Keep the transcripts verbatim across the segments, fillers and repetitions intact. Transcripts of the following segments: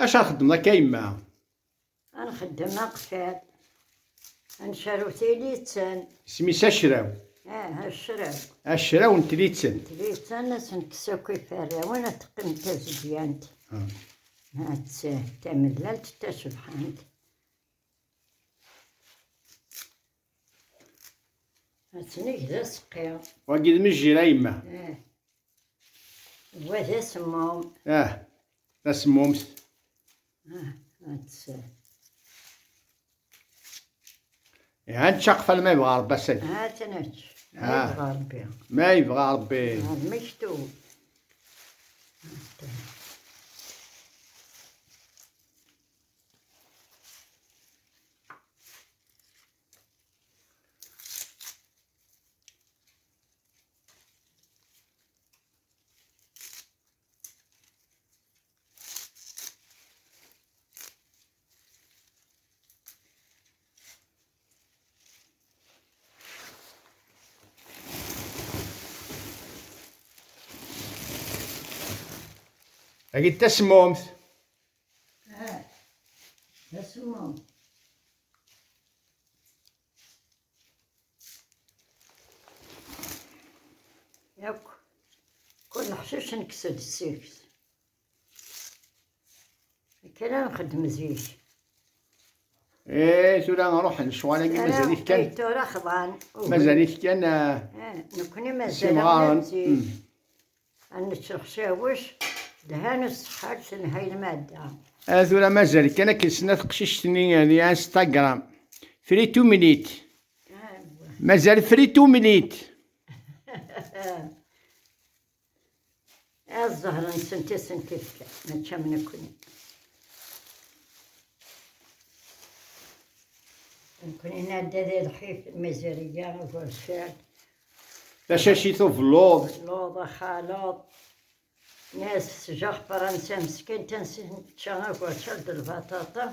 Acu ara txeddmeḍ akka a yemma? Ad nxeddem aqfal. Ad ncaru tilitten. Isem-is acraw. Ah, acraw. Acraw n tlitten. Tilitten, ad sen-kkes akk iferrawen, ad teqqim d tazedyant. Ah. Ad tamellalt d tacebḥant. Ad tt-neg d aseqqi. Wagi d mejjir a yemma. Ah. Wa d asemmum. Ah, tasemmumt. Ah, ad tt- Ihi ad nečč aqfal ma yebɣa Rebbi ass-agi. Ha-t-an ad nečč. Ma yebɣa Rebbi. Ma yebɣa Rebbi. Ah, mektub. Tagi d tasemmumt. Ah, d asemmum. Yakk. Kul leḥcic nekkes-d seg-s. Akka ara nxeddem zik. Eh, tura ruḥen lecɣal-agi, mazal-it kan. Tura xḍan. Mazal-it kan, ah, eh, nekkni mazal-aɣ am zik. Mm. Ad nečč lexcawec, dhan u ṣṣeḥḥa, telha i lmadda. Ah, tura mazal kan akken snat teqcict-nni di Instagram. Free two minutes. Ah, mazal free two minutes. Ah, zzher-nsent i sent-ifka, mačči am nekkni. Nekkni nɛedda di lḥif, lmizirya, agercal. Tacacit ubelluḍ. Ubelluḍ, axaleḍ. Nas, s jaxfer-nsen meskint, nečča agercal d lbaṭaṭa.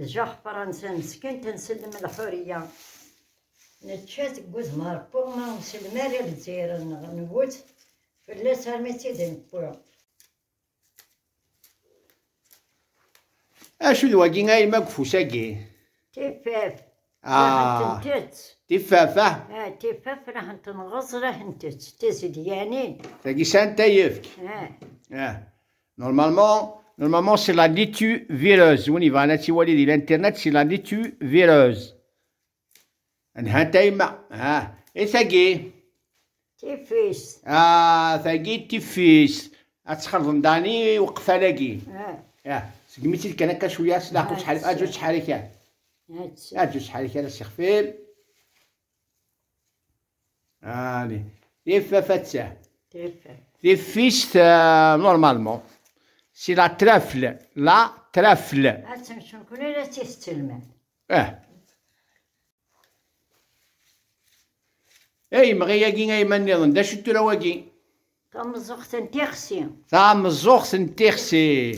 D jaxfer-nsen meskint, nsellem lḥuriya. Nečča deg udem Ṛebbi, ma ur nsellem ara Lezzayer-nneɣ, nwet fell-as armi tt-id-newwi. Acu d wagi a yemma deg ufus-agi? Tiffaf. Ah. Rahent ntett. Tiffaf, ah. Ah, tiffaf rahent nɣeẓ, rahent ntett. Tizedyanin. Tagi sɛant ayefk. Ah. Ah. Normalement, normalement, c'est la laituvireuse. Win yebɣan ad tt-iwali di l'internet, c'est la laituvireuse. Nhant a yemma. Ha, i tagi? Tifist. Ah, tagi d tifist. Ad txelḍem dani uqfal-agi. Ah. Ah, segmi tt-id kan akka cwiya, s laqut. Ah, ttḥar-, aǧu ttḥarika. Ah, ttḥarika. Aǧu ttḥarika, la sixfim. Allez. Tifaf atta. Tifaf. Tifist, euh, normalement. C'est la trufle. La trufle. Ad tt-, nekkni la tt-istelman. Ah. Ay, imɣi-agi, ay, ma nniḍen, d acu tura wagi? Tameẓẓuɣt n tixsi. Tameẓẓuɣt n tixsi.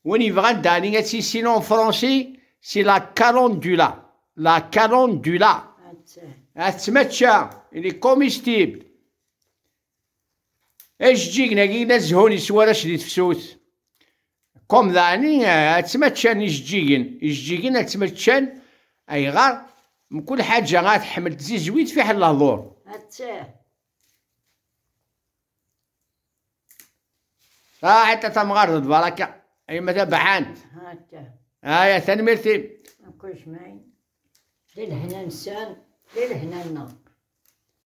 Win yebɣan dani ad tt-yissin en français, c'est la calendula. La calendula. Atta. Ad tettmačča, il est comestible. Ijeǧǧigen-agi la zehhun yes warrac di tefsut. Comme daɛni, eh, ad ttmaččan ijeǧǧigen. Ijeǧǧigen ad ttmaččan, ayɣer? Mkul ḥaǧa ad tḥemmel tzizwit fiḥel lehdur. Atta. Ah, ḥiṭa tamɣart d baraka. Ay ma tabeɛɛant. Atta. Aya, tanemmirt-im. Akk jmaɛin. Di lehna-nsen, di lehna-nneɣ.